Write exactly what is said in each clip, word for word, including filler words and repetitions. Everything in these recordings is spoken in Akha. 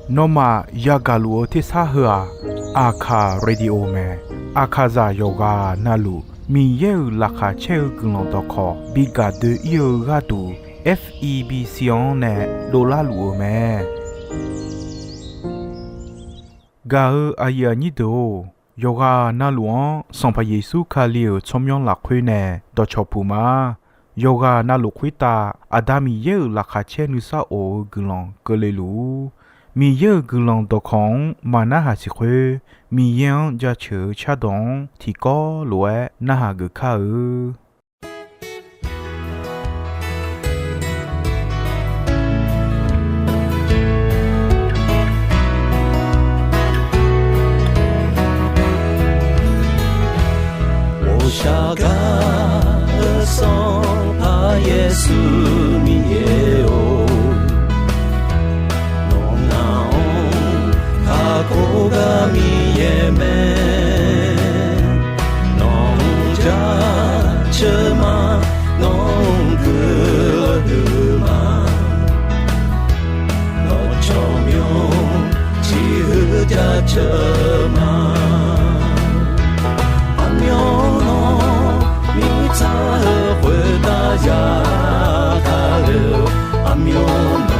Nawmaf yagaq luf-eu tersar heu-aq, Aqkaq Radio mae. Aqkaqzaq yawqghaq navluf Miqyaer-euq laqkhaq caer-eu guiqlanq dawqkawq bi gaq doe-ir-eu gharduq, F E B C-anr nae dovlar luf-eu mae. Gaq-eu aqyuif aqnyir deuq-or, yawqghaq navluf-anr Sanqpaq Yeqsur Kali-euq tsawrmyanr lafkhoer nae dawqcawq puq ma. Yawqghaq navluf khoertav Aqda Miqyaer-euq laqkhaq caer nuisar of-eu guiqlanq keuvle luf-ur. Miqyaer-euq guiqlanq dawqkawq-anr maqnarhaq siq khoer, Miqyaer-anr jaceuq-eu cardawq-anr tiqkawv lof-aer narhaq geuf kar-eu. Ghoshaq gar-eu Sanqpaq Yeqsur Miqyaer-or, nawq ngaq-anr kakhof gar Miqyaer mae. Nawq-anr jaceuq ma, nawq-anr guiqlanq huiq ma. Nawq tsawrmyanr tiq huiq jaceuq ma. Aqmyanluf mirtsaq-eu khoertav ya kale-eu, aqmyanluf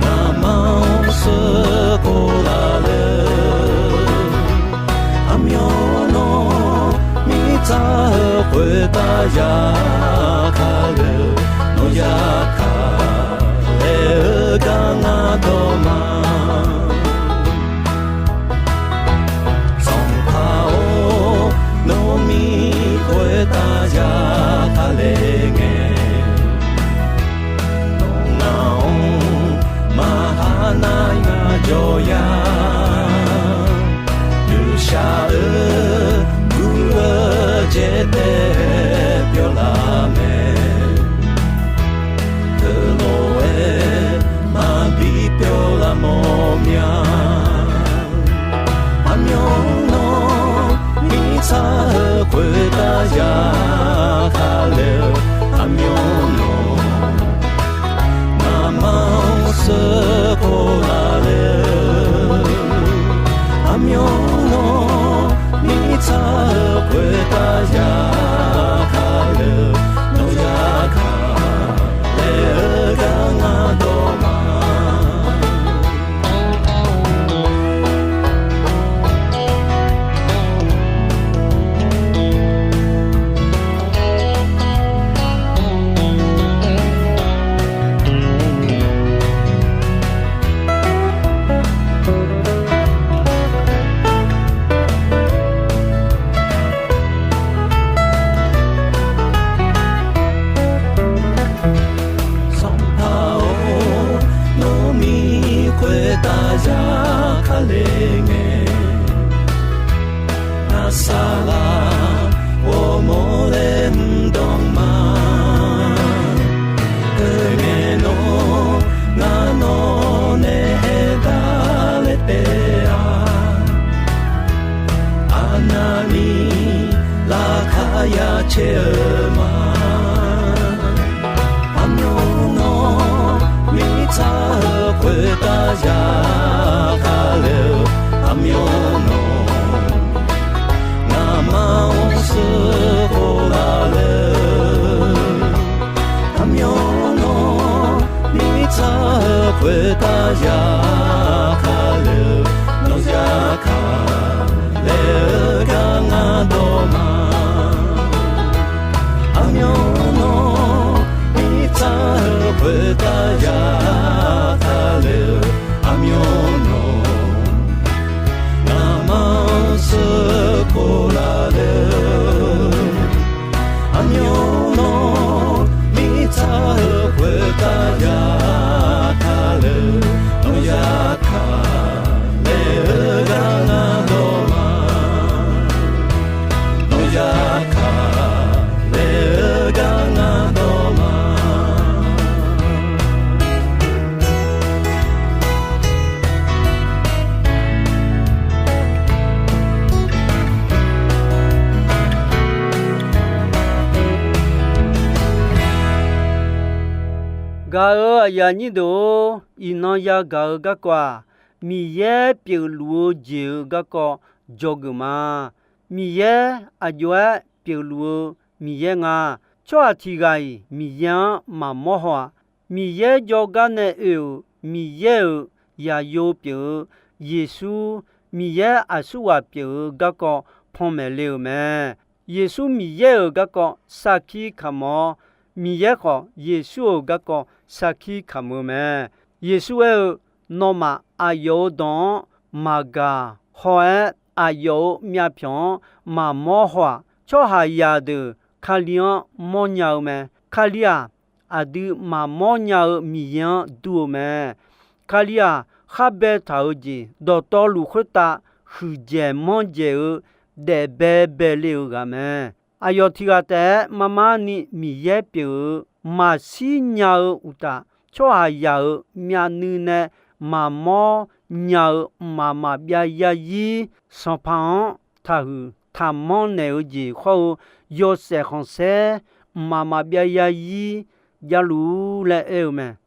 ngamaf-anr sheuqkhof laf le. Aqmyanluf mirtsaq-eu khoertav ya kale-eu, nawq ya kale-eu gar ngar dawq ma. Sanqpaq-or, nawq mir khoertav ya kale ngae, nawq ngaq-anr maqha nar ngaq jawr ya. Nuishaq-eu guv-eu jaetae pyawlaf mae. Teulof-aer maqbi pyawlaf mawf mya. Aqmyanluf mirtsaq-eu khoertav ya kale-eu, aqmyanluf ngamaf-anr sheuqkhof laf le-eu, aqmyanluf mirtsaq-eu khoertav ya kale-eu, nawq ya kale-eu gar ngar dawq ma. Sanqpaq-or, nawq mir khoertav ya kale ngae, ngar saqlaq ghawrmawr laer mr dawq ma. Teungae nawr ngar nawq nae aerdar laer taef-a. Aqnavni laqkhaq ya caer-eu ma. Aqmyanluf mirtsaq-eu khoertav ya kale-eu, aqmyanluf ngamaf-anr sheuqkhof laf le-eu, aqmyanluf mirtsaq-eu khoertav ya kale-eu, nawq ya kale-eu gar ngar dawq ma. Aqmyanluf mirtsaq-eu khoertav ya kale-eu, aqmyanluf ngamaf-anr sheuqkhof laf le-eu, aqmyanluf mirtsaq-eu khoertav ya kale-eu, nawq ya kale-eu gar ngar dawq ma. Nawq ya kale-eu gar ngar dawq ma. Gaq-euq aqyuif aqnyir deuq-or, iqnan yagaq-eu garkawv-aq, Miqyaer pyeufluf-eu jeq-euq garkawv dzawgeuf ma. Miqyaer aqjox-aer pyeufluf-eu Miqyaer nga. Tsawrhaq tiq ghaq-iq Miqyaer-anr maqmawr haw-aq. Miqyaer jawrgar nae oe-euq Miqyaer-euq zaqyo pyeuf-eu Yeqsur, Miqyaer aqsurghaq pyeuf-eu garkawv panmaeq le-euq mae. Yeqsur Miqyaer-euq garkawv sarkir kamq-awr, Miqyaer khawf Yeqsur-euq garkawv sarkir kamq-eu mae. Yeqsur aer-eu, Nawmaf aqyawf-euq dawq-anr maqgaq haw-aer, aqyawf-euq myavpyawq-anr maqmawr haw-aq. Tsawrhaqzaq deuq Kali-anr mawrnya-eu mae. Kali-aq, aqdui maqmawr nya-eu Miqyaer-anr dur-eu mae. Kali-aq, khar baetaq-eu jeq, dawqtawvluf khoertav huiqdzaeq manrdzaeq-eu daef baebae le-eu ghaq mae. Aqyawf tiq ghaq taef-aer marmar ni Miqyaer pyeuf-eu maqshir nya-eu uqtaf, tsawrhaqzaq-euq myavnuiv nae maqmawr nya-eu mqmaq maqbyav yarzir Sanqpaq-anr taqhuiq taqmanr naeq-eu jeq khawr-eu yawshaef khanqsaer mqmaq maqbyav yarzir javluf-ur laer aer-eu mae.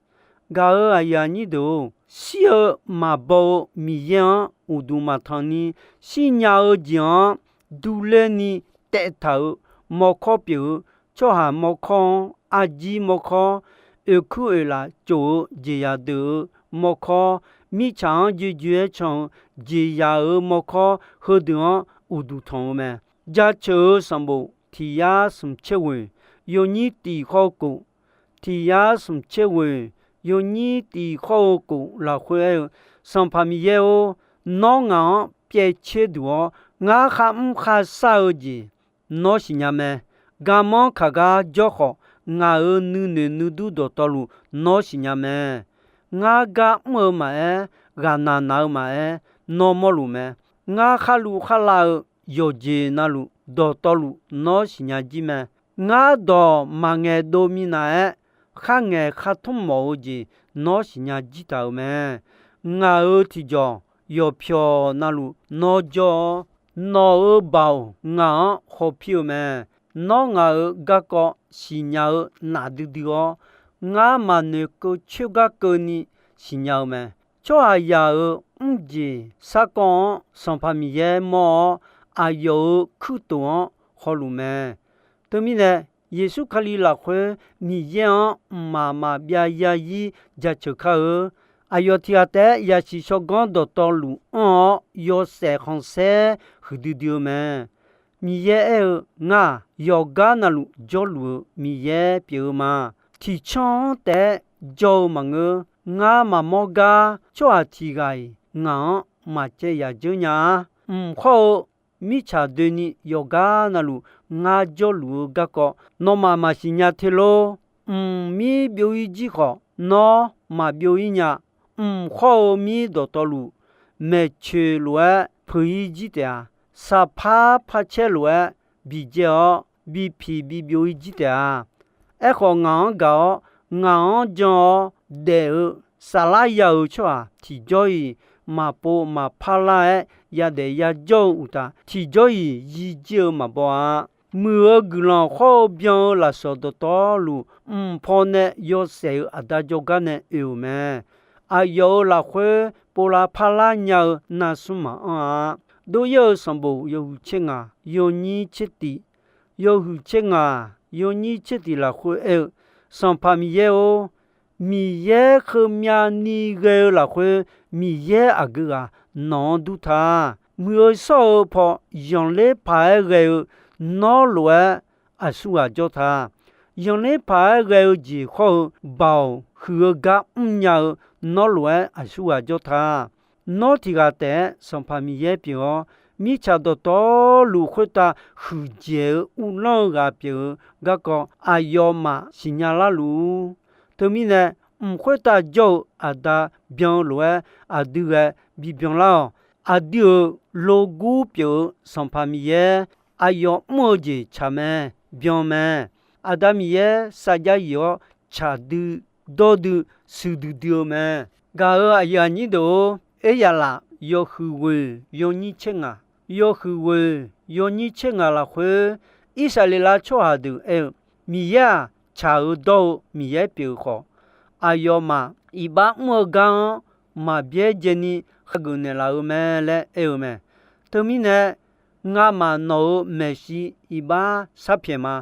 Gaq-euq aqyuif aqnyir deuq-or, shir-eu maqbaw-eu Miqyaer-anr uqduq maqtanq ni, shirnya-eu jeq-anr durler ni taev taq-euq mawrkawr pyeuf-eu tsawrhaq mawrkawr-anr, arjir mawrkawr, oeqkuir oeqlaf cof-eu jeqzaq deuq-eu mawrkawr, mirtsaq-anr joejoe-aer can-eu jeqzaq-euq mawrkawr heudeuq-anr uqduq tanq-eu mae. Jaceuq-eu sanqbof tiq yar smq tser ghoeq yawnyir tiq khawr-eu kof, tiq yar smq tser ghoeq yawnyir tiq khawr-eu kof lafkhoer aer-eu, Sanqpaq Miqyaer-or, nawr ngaq-anr pyaev tser duq-awr, ngar kharmr kharshar-eu jeq nawr siqnya mae. Garmanr kaq gar jawr khawf, ngaq-euq nuinoeq nuidur dawqtawvluf nawr siqnya mae. Ngar gar mr-eu maqaer, ghaqnaq naq-eu maqaer, nawr mawrluf mae. Ngar kharluv kharlav-eu yawqjeq navluf dawqtawvluf nawr siqnya jir mae. Ngar dawq maqngaeq dov minav-aer, kharngaeq khartmr mawf-eu jeq nawr siqnya jir taq-euq mae. Ngaq-euq tiqjawq yawqpyawq navluf nawr jawr-awr, nawq-euq baoq ngaq-anr khawpir-eu mae. Nawr ngaq-euq garkawv siqnya-eu nafdui dui-awr, ngar maqnoeq keuv coer gar keuvni siqnya-eu mae. Tsawrhaqzaq-euq mrjeq sarkawv-anr Sanqpaq Miqyaer mawr-awr, aqyawf-euq kuirtof-anr hawluf mae. Teumirnae, Yeqsur Kali lafkhoer Miqyaer-anr mqmaq maqbyav yarzir jaceuq kar-eu. Aqyawf tiq ghaq taef-aer yasiq shawrganr dawqtawvluf anr-awr, yawshaef khanqsaer huiqdui dui-eu mae. Miqyaer aer-eu, Ngar-aq, yawqgar navluf jawrluf-eu Miqyaer pyeuf-eu ma. Tiqcanr-anr taef-aer jawr-eu maqngeur. Ngar maqmawr gar tsawrhaq tiq ghaq-iq ngaq-anr maqcaev yaq dzeur nya-a. Mq khawr-eu mirtsaq doeni yawqgar navluf ngar jawrluf-eu garkawv nawmaf maqsiq nya te lor. Mq mir byov-ir jir khawf, nawr maqbyov-ir nya. Mq khawr-eu mir dawqtawvluf, maeqtsoeq lof-aer peuq-ir jir taef-a. Saqpar parcaer lof-aer bidzae-awr, bipiq bibyov-ir jir taef-a. Aerkhawf, ngaq-anr gaq-awr, ngaq-anr jan-awr daef-eu saflar ya-euq tsawrhaq tiqjawr-iq maqpov maqpar lar-aer yadaef yajawr-eu uqtaf, tiqjawr-iq yijir-eu maqbaw-a. Muiq-eu guiqlanq khawr-eu byan-eu lafsawq dawqtawvluf, mq pawnae yawshaef-euq aqda jawrgar nae oe-euq mae. Aqyawf-euq lafkhoer povlav parlar nya-eu navsmr maqanr-a. Doryaer-eu sanqbof yawhuiq tser ngaq yawnyir tser tif, yawhuiq tser ngaq yawnyir tser tif lafkhoer aer-eu, Sanqpaq Miqyaer-or, Miqyaer heumyav ni ghae-eu lafkhoer, Miqyaer aqgeu ghaq nawq-anr dur ta. Muiq-eu shawr-eu paw zanqler paq-aer ghae-eu nawr lof-aer aqsurghaq jawr ta. Zanqler paq-aer ghae-eu jeq khawr-eu baoq huiq-eu gar mrnya-eu nawr lof-aer aqsurghaq jawr ta. Nawr tiq ghaq taef-aer Sanqpaq Miqyaer pyeuf-awr, mirtsaq dawqtawvluf khoertav huiqdzaeq-eu uvlanr-eu ghaq pyeuf-eu garkawv aqyawfmaf siqnya larluf-ur. Teumirnae, mq khoertav jawr-eu aqda byan-eu lof-aer aqdui ghae bibyan lar-awq. Aqdui-euq logur pyeuf-eu Sanqpaq Miqyaer aqyawf mr-eu jeq tsaq mae, byan mae. Aqda Miqyaer sarjax yif-awr tsaq dui, dawr dui, shuiq duidui-eu mae. Gaq-euq aqyuif aqnyir deuq-or, Eryaqlaf yawhuiq ghoeq yawnyir tser ngaq, yawhuiq ghoeq yawnyir tser ngaq lafkhoer, Irsaqleqlav tsawrhaq deuq aer-eu, Miqyaer-aq, tsaq-eu dawr-eu Miqyaer pyeuf-eu khawf, aqyawfmaf iqbax mr-eu gar-anr maqbyaerdzaeni hageuf naeqlaf-eu mae laer aer-eu mae. Teumirnae, ngamaf nawq-euq maeqshi iqbax sharpyaeq ma.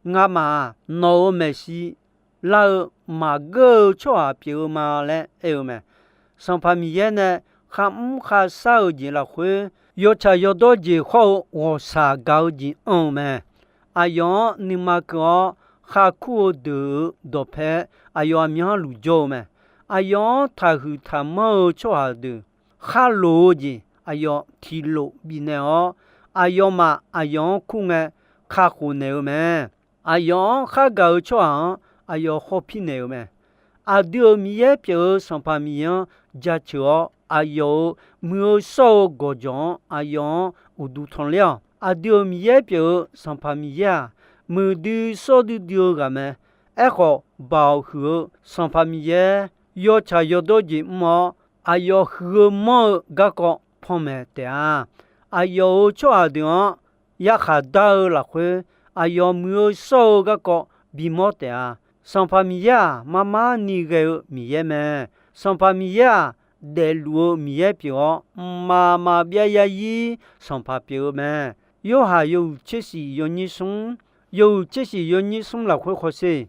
Ngamaf-aq, nawq-euq maeqshi lar-eu maqgeur-eu tsawrhaq pyeuf-eu ma laer aer-eu mae. Sanqpaq Miqyaer nae kharmr kharshar-eu jeq lafkhoer, yawtsaq yawdawr jeq hawr-eu ghawqshaq gaq-eu jeq anr-eu mae. Aqyawf-anr nuima keuv-awr kharkur-eu deuq-euq dawqpae aqyawf aqmyanluf jawr-eu mae. Aqyawf-anr taqhuiq taqmanr-eu tsawrhaq deuq kharloq-eu jeq aqyawf tiqlof bifnaeq-awr, aqyawfmaf aqyawf-anr kur ngae kakhof naeq-eu mae. Aqyawf-anr khargaq-eu tsawrhaq-anr aqyawf hawpir naeq-eu mae. Aqdui-euq Miqyaer pyeuf-eu Sanqpaq Miqyaer-anr jaceuq-awr, aqyawf-euq muiq-eu shawr-eu gawqjawq-anr aqyawf-anr uqduq tanqler-awq. Aqdui-euq Miqyaer pyeuf-eu Sanqpaq Miqyaer-aq, muiqdui shawr duidui-eu ghaq mae. Aerkhawf, Baoq huiq-eu Sanqpaq Miqyaer yawtsaq yawdawr jeq mr-awr, aqyawf huiq-eu manr-eu garkawv panmaeq taef-a. Aqyawf-euq tsawrhaq deuq-anr yarkhaq dar-eu lafkhoer, aqyawf muiq-eu shawr-eu garkawv bimawr taef-a. Sanqpaq Miqyaer-aq, marmar ni ghae-eu Miqyaer mae. Sanqpaq Miqyaer-aq, daefluf-eu Miqyaer pyeuf-awr, mqmaq maqbyav yarzir Sanqpaq pyeuf-eu mae. Yorhaq yawhuiq tser shif yawnyir smr, yawhuiq tser shif yawnyir smr lafkhoer hawsher.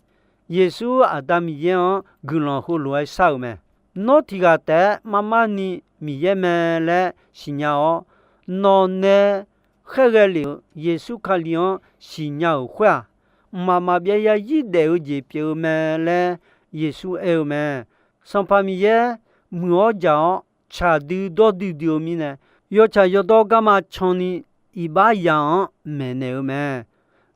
Yeqsur Aqda Miqyaer-anr guiqlanq heulof-aer shar-euq mae. Nawr tiq ghaq taef-aer marmar ni Miqyaer mae laer siqnya-awr, nawq nae khaerghae lef-euq Yeqsur Kali-anr siqnya-euq khoer-aq, mqmaq maqbyav yarzir daef-eu jeq pyeuf-eu mae laer Yeqsur aer-eu mae. Sanqpaq Miqyaer muiq-awr jaq-awr tsaq dui dawr duidui-eu mirnae, yawtsaq yawdawr garma canni iqbax yaq-anr maeqnaeq-eu mae.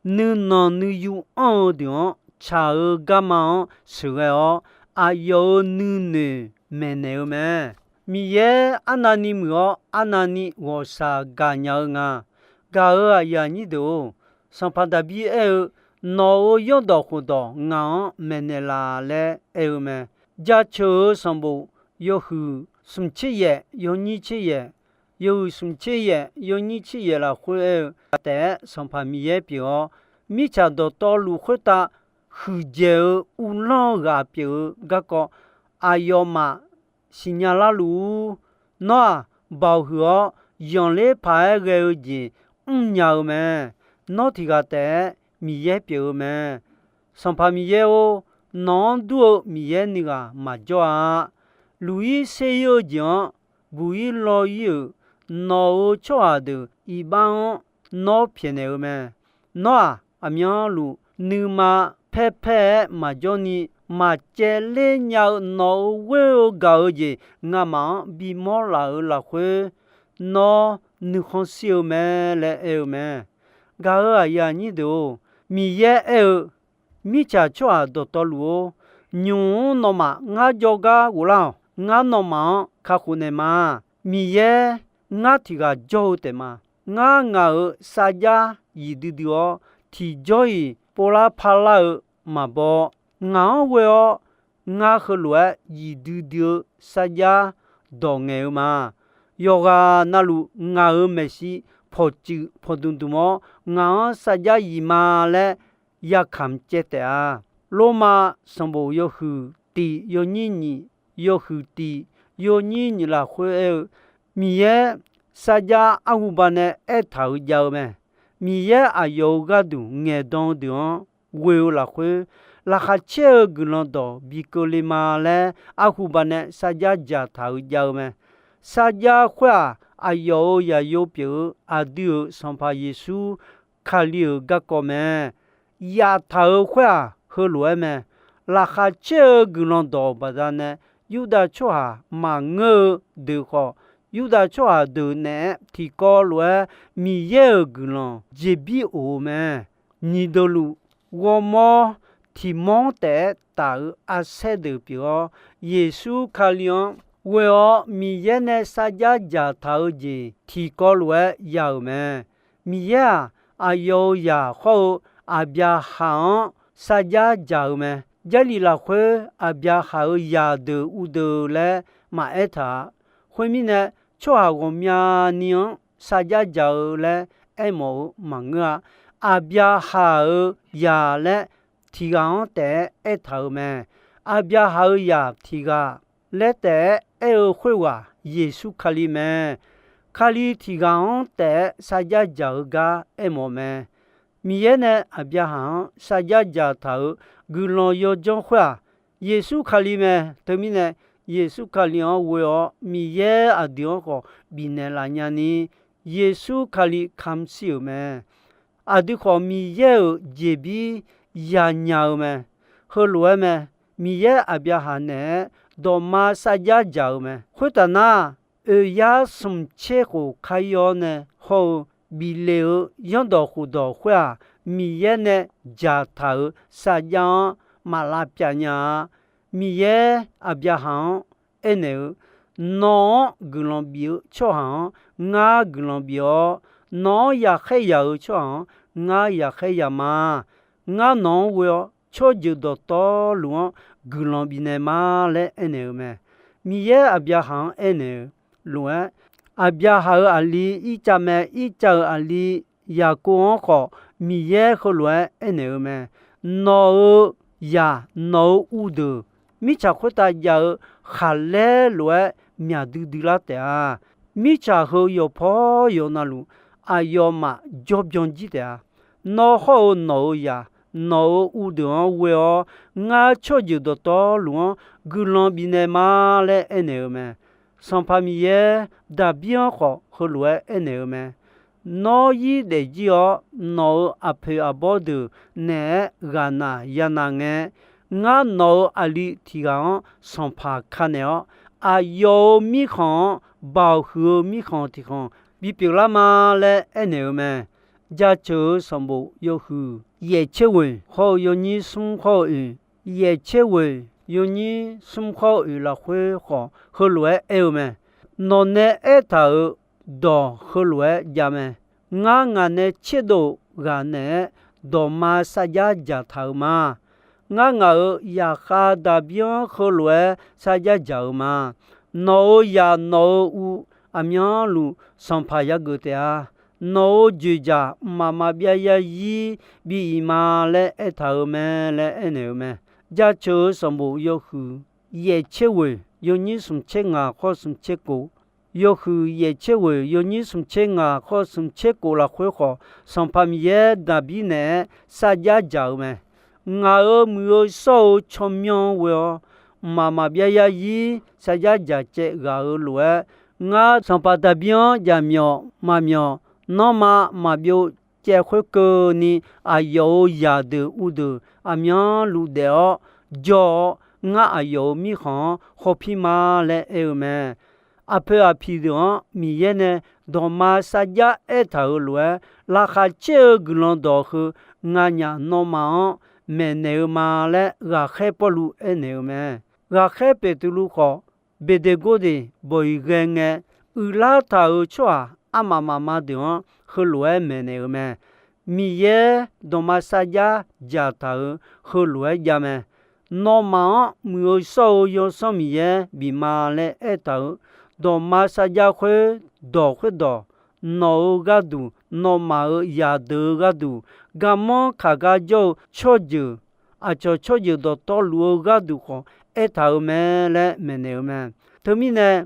Nuinanq nuiyu anr-eu deuq-anr tsaq-eu garma-anr sheuqghae-awr, aqyawf-euq nuinoeq maeqnaeq-eu mae. Miqyaer arnavni muiq-awr, arnavni ghawqshaq gaqnya-eu nga. Gaq-euq aqyuif aqnyir deuq-or, Sanqpaq Daqbir aer-eu, Nawq-euq yawrdawq khofdawq ngaq-anr maeqnaeq laf laer aer-eu mae. Jaceuq-euq sanqbof yawhuiq smq tser yaef, yawnyir tser yaef, yawhuiq smq tser yaef, yawnyir tser yaef lafkhoer aer-eu, taef-aer Sanqpaq Miqyaer pyeuf-awr, mirtsaq dawqtawvluf khoertav huiqdzaeq-eu uvlanr-eu ghaq pyeuf-eu garkawv aqyawfmaf siqnya larluf-ur. Nawr-aq, baoq huiq-awr zanqler paq-aer ghae-eu jeq mrnya-eu mae. Nawr tiq ghaq taef-aer Miqyaer pyeuf-eu mae. Sanqpaq Miqyaer-or, nawq-anr dur-eu Miqyaer nuighaq maqjawr-a. Luq-ir ser-ir-eu jeq-anr buq-ir law-ir-euq nawq-euq tsawrhaq deuq iqbax-anr nawr pyaeqnaeq-eu mae. Nawr-aq, aqmyanluf nuima paerpaer-aer maqjawr ni, maqcaevler nya-eu nawq-euq ghoer-eu gaq-eu jeq ngamaf-anr bimawr laf-euq lafkhoer, nawr nuikhanr shir-eu mae laer aer-eu mae. Gaq-euq aqyuif aqnyir deuq-or, Miqyaer aer-eu, mirtsaq tsawrhaq dawqtawvluf-or, nymq-mr nawmaf ngar jawrgar ghoflar-awq. Ngar nawmaf-anr kakhof naeqma. Miqyaer ngar tiq ghaq jawr-eu taef ma. Ngar ngaq-euq sarjax zif duidui-awr, tiqjawr-iq povlar parlar-eu maqbaw. Ngaq-anr ghoe-awr, ngar heulof-aer zif duidui-eu sarjax dawq ngaeq-eu ma. Yawqghaq navluf ngaq-euq maeqshi pawqtsuif pawqdmq dmq-awr, ngaq-anr sarjax zif ma laer yakamq caev taef-a. Lormav sanqbof yawhuiq tiq yawnyir nyiq, yawhuiq tiq yawnyir nyiq lafkhoer aer-eu, Miqyaer sarjax arhuba nae aertaq-euq jav-eu mae. Miqyaer aqyawf-euq gharduq ngaeqdan-eu deuq-anr ghoe-eu lafkhoer, laqkhaq caer-eu guiqlanq dawq bi keuvle ma laer arhuba nae sarjax dzaqtaq-euq jav-eu mae. Sarjax khoer-aq, aqyawf-euq yaqyo pyeuf-eu aqdui-euq Sanqpaq Yeqsur Kali-euq garkawv mae. Yaftaq-euq khoer-aq, heulof-aer mae. Laqkhaq caer-eu guiqlanq dawq baqdanae, Yurdav tsawrhaq maqngeur-eu deuq khawf, Yurdav tsawrhaq deuq naeq-aer tiqkawv lof-aer Miqyaer-euq guiqlanq jeqbir of-eu mae. Nyiq deuqluf, ghawrmawr tiq mawr taef-aer taf-euq arsaer deuq pyeuf-awr, Yeqsur Kali-anr ghoe-awr Miqyaer nae sarjax dzaqtaq-eu jeq tiqkawv lof-aer ya-euq mae. Miqyaer-aq, aqyawf-euq zaq hawr-eu Aqbyaqhaq-anr sarjax dzaq-eu mae. Jarlif lafkhoer Aqbyaqhaq-euq zaqdeuq uvdeuq laer maqaer taq-a. Khoermirnae, tsawrhaq ghawqmyani-anr sarjax dzaq-eu laer aermawf-eu maqngeur-a. Aqbyaqhaq-euq zaq laer tiq ghaq-anr taef-aer aertaq-euq mae. Aqbyaqhaq-euq zaq tiq ghaq laer taef-aer aer-eu khoerghaq Yeqsur Kali mae. Kali tiq ghaq-anr taef-aer sarjax dzaq-eu gar aermawf mae. Miqyaer nae Aqbyaqhaq-anr sarjax dzaqtaq-euq guiqlanq yawdzanr khoer-aq, Yeqsur Kali mae. Teumirnae, Yeqsur Kali-anr ghoe-awr Miqyaer aqdui-anr khawf bifnaeq laf nyani, Yeqsur Kali kamq shir-euq mae. Aqdui khawf Miqyaer-euq jeqbir yanya-eu mae. Heulof-aer mae. Miqyaer Aqbyaqhaq naeq-aer dawqma sarjax dzaq-eu mae. Khoertaf nar, oeq yar smq tser khof kar-ir-awr nae hawr-eu bif le-eu zanrdawq khofdawq khoer-aq, Miqyaer nae dzaqtaq-euq sarjax-anr maq lavpyav nya-a. Miqyaer Aqbyaqhaq-anr aernaeq-eu, Nawr-anr guiqlanq bif-eu tsawrhaq-anr ngar guiqlanq bif-awr, nawq-anr yaqkhaer yaq-eu tsawrhaq-anr ngar yaqkhaer yaq ma. Ngar nawq-anr ghoe-awr tsawrjeuq dawqtawvluf-anr guiqlanq bifnaeq ma laer aernaeq-eu mae. Miqyaer Aqbyaqhaq-anr aernaeq-eu lof-aer, Aqbyaqhaq-euq aqli Irtsav mae. Irtsav-euq aqli Yaqkov-anr khawf Miqyaer heulof-aer aernaeq-eu mae. Nawq-euq zaq, nawq-euq uvdeuq, mirtsaq khoertav jav-eu khaqlaer lof-aer myaq duidui lar taef-a. Mirtsaq heu yawqpaw yawqnavluf aqyawfmaf jawrbyan jir taef-a. Nawr hawr-eu nawq-euq zaq, nawq-euq uvdeuq-anr ghoe-awr ngar tsawrjeuq dawqtawvluf-anr guiqlanq bifnaeq ma laer aernaeq-eu mae. Sanqpaq Miqyaer Daqbir-anr khawf heulof-aer aernaeq-eu mae. Nawr zir daefjir-awr, nawq-euq aqpoeq aqbawr deuq naeq-aer ghaqnaq yanaq ngae, ngar nawq-euq aqli tiq ghaq-anr sanqpaq ka naeq-awr, aqyawf-euq mirkhanq-anr baoq huiq-eu mirkhanq tiq khanq bipyeuf lar ma laer aernaeq-eu mae. Jaceuq-eu sanqbof yawhuiq yaeq tser ghoeq hawr-eu yawnyir smr hawr-eu oeq, yaeq tser ghoeq yawnyir smr hawr-eu oeq lafkhoer khawf heulof-aer aer-eu mae. Nawq nae aertaq-euq dawq heulof-aer jav mae. Ngar ngaq nae tserdov ghaq naeq-aer dawqma sarjax dzaqtaq-euq ma. Ngar ngaq-euq zaqkhav Daqbir-anr heulof-aer sarjax dzaq-euq ma. Nawq-euq zaq nawq-euq uv aqmyanluf sanqpaq yageuf taef-a. Nawq-euq dzoeqdzaq mqmaq maqbyav zarzir bi iq ma laer aertaq-euq mae laer aernaeq-eu mae. Jaceuq-eu sanqbof yawhuiq yaeq tser ghoeq yawnyir smq tser ngaq hawr smq tser kof, yawhuiq yaeq tser ghoeq yawnyir smq tser ngaq hawr smq tser kof lafkhoer khawf, Sanqpaq Miqyaer Daqbir naeq-aer sarjax dzaq-eu mae. Ngaq-euq muiq-eu shawr-eu tsawrmyanr-anr ghoe-awr, mqmaq maqbyav zarzir sarjax dzaq caev ghaq-euq lof-aer, ngar Sanqpaq Daqbir-anr jaqmyawf maqmyawf, nanrma maqbyov caev khoerkeuvni, aqyawf-euq zaqdeuq uvdeuq aqmyanluf daef-awr jawr-awr, ngar aqyawf-euq mirkhanq-anr hawpir ma laer aer-eu mae. Aqpoeq aqpiq deuq-anr Miqyaer nae dawqma sarjax aertaq-euq lof-aer, laqkhaq caer-eu guiqlanq dawq heu nganyaf nawmaf-anr maeqnaeq-eu ma laer, ghaqkhaer Pawrluv aernaeq-eu mae. Ghaqkhaer Beqtuvluv khawf, Beqdeqgordeq bawq-iq ghae ngae, uiqlar taq-euq tsawrhaq armaf mafma deuq-anr heulof-aer maeqnaeq-eu mae. Miqyaer dawqma sarjax dzaqtaq-euq heulof-aer jav mae. Nawmaf-anr muiq-eu shawr-eu Yawsanr Miqyaer bif ma laer aertaq-euq dawqma sarjax khoerdawq khoerdawq, nawq-euq gharduq, nawmaf-euq zaqdeuq-eu gharduq, garmanr kaq gar jawr-eu tsawrjeuq, aqcawq tsawrjeuq dawqtawvluf-eu gharduq khawf aertaq-euq mae laer maeqnaeq-eu mae. Teumirnae,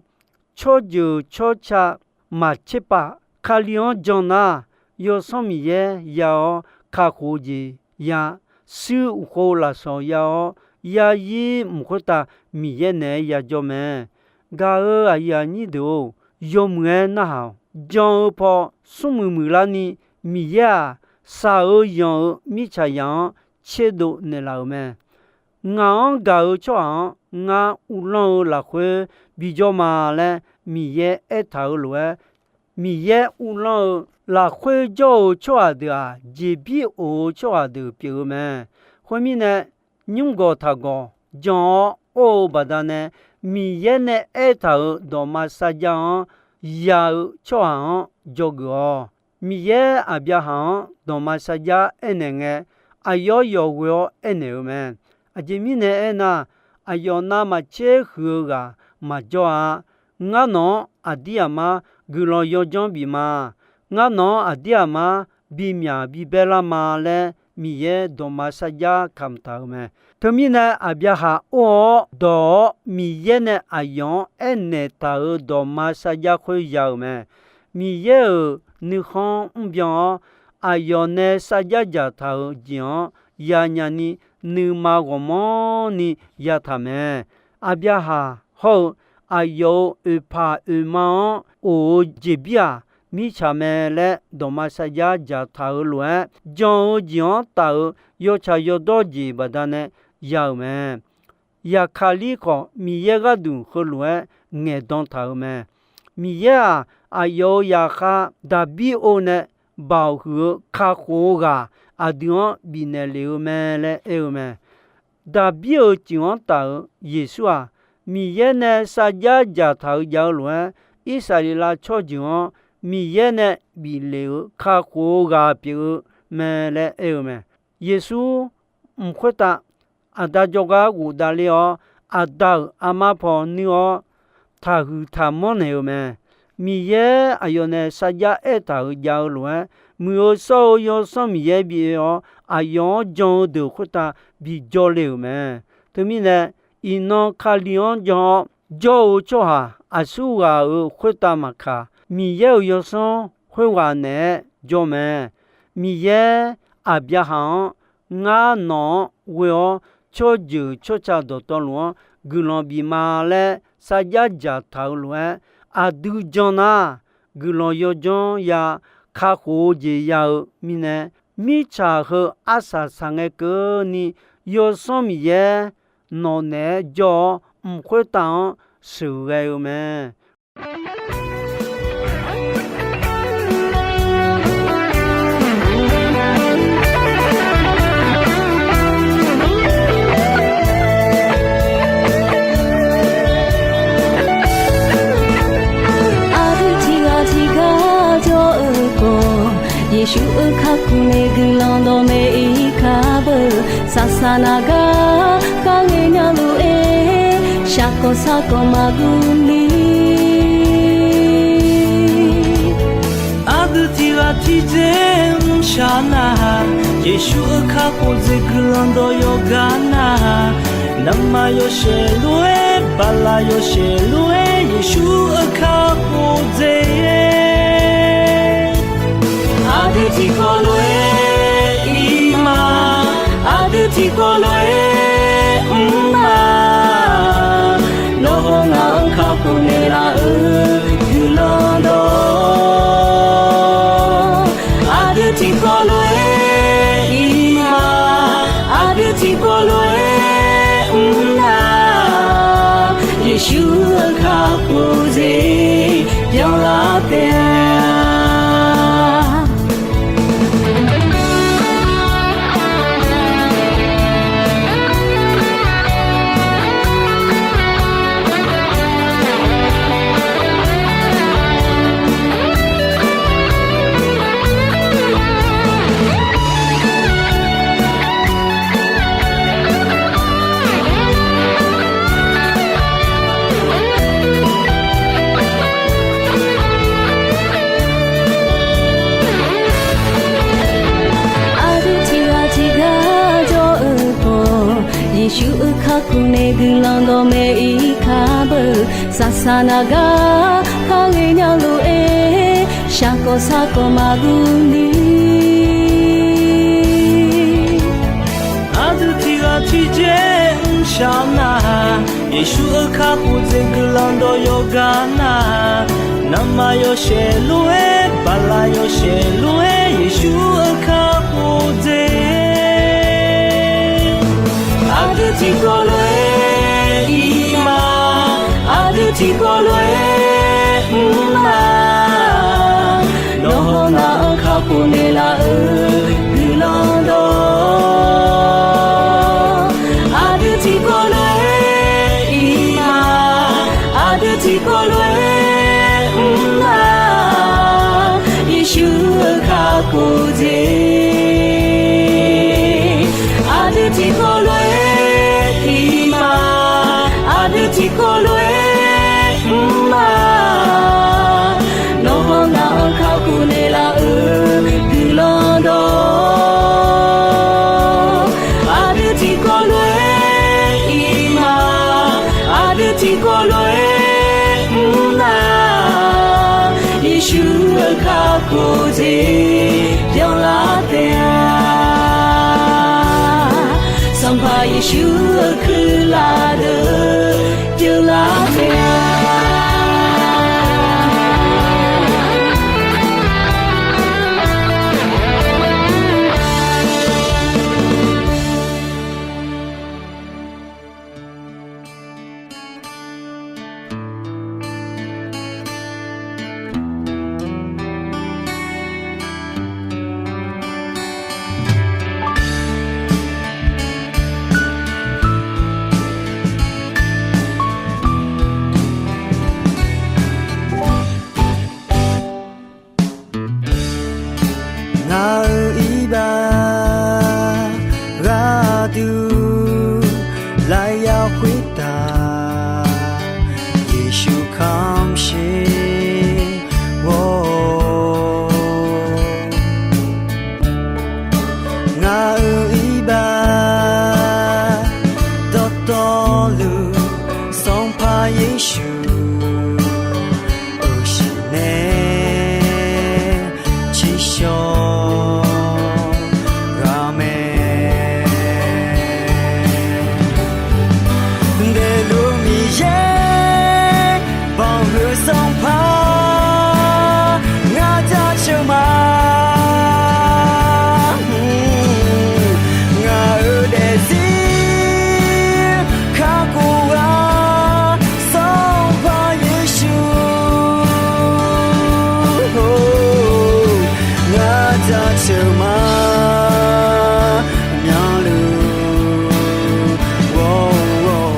tsawrjeuq tsawrca maqtserpav Kali-anr jan nar, Yawsanr Miqyaer ya-awr kakhof-eu jeq ya, shuir uqkhov lafsawq ya-awr, yarzir mq khoertav Miqyaer naeq-aer yajawr mae. Gaq-euq aqyuif aqnyir deuq-or, yawmuiq-aer narhaq-awq. Jan-eu paw smrmuiq muiqlarni, Miqyaer-aq, shaq-eu yanq-eu mirtsaqzaq-anr tserdov naeqlaf-euq mae. Ngaq-anr gaq-eu tsawrhaq-anr ngar uvlanr-eu lafkhoer bijawr ma laer Miqyaer aertaq-euq lof-aer, Miqyaer uvlanr-eu lafkhoer jawr-eu tsawrhaq deuq-aq, jeqbir of-eu tsawrhaq deuq pyeuf-eu mae. Khoermirnae, nymrgawq taqgawq jan-awr or-eu baqdanae, Miqyaer nae aertaq-euq dawqma sarjax-anr ya-eu tsawrhaq-anr dzawgeuf-awq. Miqyaer Aqbyaqhaq-anr dawqma sarjax aernaeq ngae, aqyawf yawqghoe-awr aernaeq-eu mae. Aqjeq mirnae aernar, aqyawf navmaqtser huiq-eu ghaq maqjawr-a. Ngar nawq-anr aqdir aqmar guiqlanq yawdzanr bif ma. Ngar nawq-anr aqdir aqmar bimyaq bibaer lar ma laer Miqyaer dawqma sarjax kamq taq-euq mae. Teumirnae, Aqbyaqhaq or-awr dawq-awr, Miqyaer nae aqyawf-anr aernaeq taq-euq dawqma sarjax khoer ya-euq mae. Miqyaer-euq nuikhanr mrbyan-awr, aqyawf nae sarjax dzaqtaq-euq jeq-anr yanyaf ni, nuima ghawqmanrni yataq mae. Aqbyaqhaq hawr-eu aqyawf-euq oeqpaq oeqma-anr of-eu jeqbir-aq, mirtsaq mae laer dawqma sarjax dzaqtaq-euq lof-aer, jan-eu jeq-anr taf-euq yawtsaq yawdawr jeq baqdanae ya-euq mae. Yaqkaqlir khawf, Miqyaer gharduq heulof-aer ngaeqdan taq-euq mae. Miqyaer-aq, aqyawf-euq zaqkhav Daqbir or nae baoq huiq-eu kakhof-eu ghaq aqdui-anr bifnaeq lef-eu mae laer aer-eu mae. Daqbir-euq tsuif-anr taf-euq Yeqsur-aq, Miqyaer nae sarjax dzaqtaq-euq jav-eu lof-aer, Irsaqleqlav tsawrjeuq-anr Miqyaer nae bif lef-euq kakhof-eu ghaq pyeuf-eu mae laer aer-eu mae. Yeqsur mq khoertav Aqda jawrgar ghofdav ler-awr, Aqda-euq armar paw nuir-awr, taqhuiq taqmanr naeq-eu mae. Miqyaer aqyawf nae sarjax aertaq-euq jav-eu lof-aer, Muiq-eu shawr-eu Yawsanr Miqyaer bi oe-awr, aqyawf-anr jan-eu deuq khoertav bi jawrle-euq mae. Teumirnae, iqnan Kali-anr jan-awr jawr-eu tsawrhaq aqsurghaq-euq khoertav maqkaq, Miqyaer-euq Yawsanr khoerghaq naeq-aer jawr mae. Miqyaer Aqbyaqhaq-anr, Ngar nawq-anr ghoe-awr tsawrjeuq tsawrca dawqtawvluf-anr guiqlanq bif ma laer sarjax dzaqtaq-euq lof-aer, aqdui jan nar, guiqlanq yawdzanr ya kakhof-eu jeq ya-eu mirnae, mirtsaq heu arsaq saqngae keuvni, Yawsanr Miqyaer nawq naeq-aer jawr-awr, mq khoertav-anr sheuqghae-eu mae. Aqdui tiqghaq tiqgar jawr-eu khawf, Yeqsur-euq kakhof nae guiqlanq dawqmaeq-ir kar beu. Saqsaq naq gar kharngae nya lof-aer, shaqkawq sarkawq maqguv ni. Aqdui tiqghaq tiqdzer mrshaq nar-aq, Yeqsur-euq kakhof dzaeq guiqlanq dawq yawqgar nar-aq, navmaqyawshaef lof-aer, baqlaq yawshaef lof-aer, Yeqsur-euq kakhof dzaeq. Aqdui tiqkawv lof-aer ir ma, aqdui tiqkawv lof-aer mr ma. Nawr haw ngaq-anr kakhof naeqlaf-euq guiqlanq dawq. Aqdui tiqkawv lof-aer ir ma, aqdui tiqkawv lof-aer mr nar, Yeqsur-euq kakhof dzaeq byanlar taef-a. Aqdui tiqghaq tiqgar jawr-eu khawf, Yeqsur-euq kakhof nae guiqlanq dawqmaeq-ir kar beu. Saqsaq naq gar kharghae nya lof-aer, shaqkawq sarkawq maqguv ni. Aqdui tiqghaq tiqdzer mrshaq nar-aq, Yeqsur-euq kakhof dzaeq guiqlanq dawq yawqgar nar-aq, navmaqyawshaef lof-aer, baqlaq yawshaef lof-aer, Yeqsur-euq kakhof dzaeq. Aqdui tiqkawv lof-aer ir ma, aqdui tiqkawv lof-aer mr ma. Nawr haw ngaq-anr kakhof naeqlaf-euq guiqlanq dawq. Aqdui tiqkawv lof-aer ir ma, aqdui tiqkawv lof-aer mr ma. Yeqsur-euq kakhof dzaeq. Aqdui tiqkawv lof-aer ir ma, aqdui tiqkawv lof-aer mr ma. Nawr haw ngaq-anr kakhof naeqlaf-euq guiqlanq dawq. Aqdui tiqkawv lof-aer Tiqkawv lof-aer mr nar, Yeqsur-euq kakhof jeq byanlar taef-a. Sanqpaq Yeqsur-euq kuirlaf deuq byanlar taef-a. Ngaq-euq iqbax gharduq lafyaq khoertav Yeqsur kamq sher-awr, ngaq-euq iqbax dawqtawvluf Sanqpaq Yeqsur-euq shiq nae tsiqshawq ghaq mae. Daefluf Miqyaer banqhuiq Sanqpaq ngar jaceuq ma. Ngaq-euq daefzir kakhof-a Sanqpaq Yeqsur-or, ngar jaceuq ma. Myanluf ghawr-or,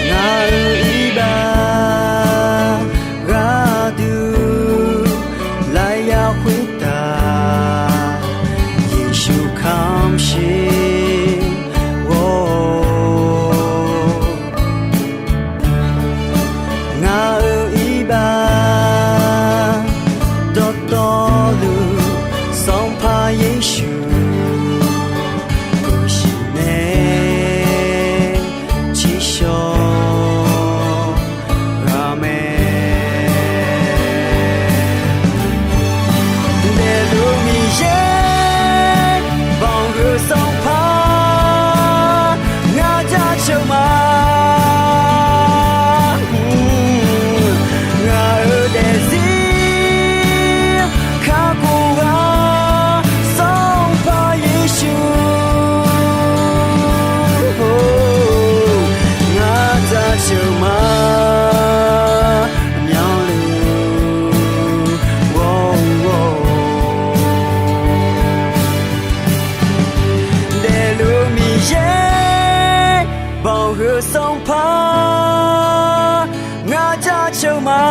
ngaq-euq iqbax gharduq lafyaq khoertav Yeqsur kamq sher-awr, ngaq-euq iqbax dawqtawvluf Sanqpaq Yeqsur-euq shiq nae tsiqshawq ghaq mae. Daefluf Miqyaer banqhuiq Sanqpaq ngar jaceuq ma. Ngaq-euq daefzir kakhof-a Sanqpaq Yeqsur-or, ngar jaceuq ma. Myanluf ghawr-or, daefluf Miqyaer banqhuiq Sanqpaq ngar jaceuq ma.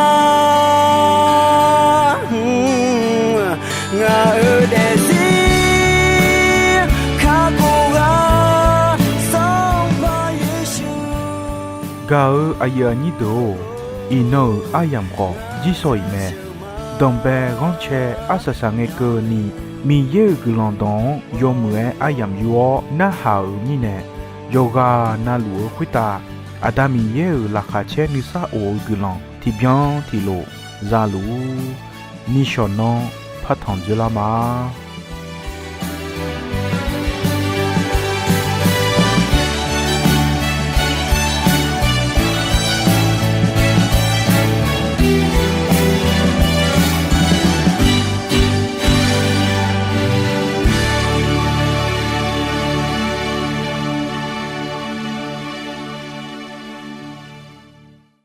Ngaq-euq daefzir kakhof-a Sanqpaq Yeqsur. Gaq-euq aqyuif aqnyir deuq-or, iqnan-euq aryamq khawf jirsawq iq mae. Danqbae ghanrcae arsaq saqngae keuvni, Miqyaer-euq guiqlanq dawq-anr yawmuiq-aer aryamq yur-awr narhaq-euq mirnae, yawqghaq navluf-eu khoertav Aqda Miqyaer-euq laqkhaq caer nuisar of-eu guiqlanq tiqbyan tiqlof za luf-ur. Nishawq nanr partanq dzeurlar ma.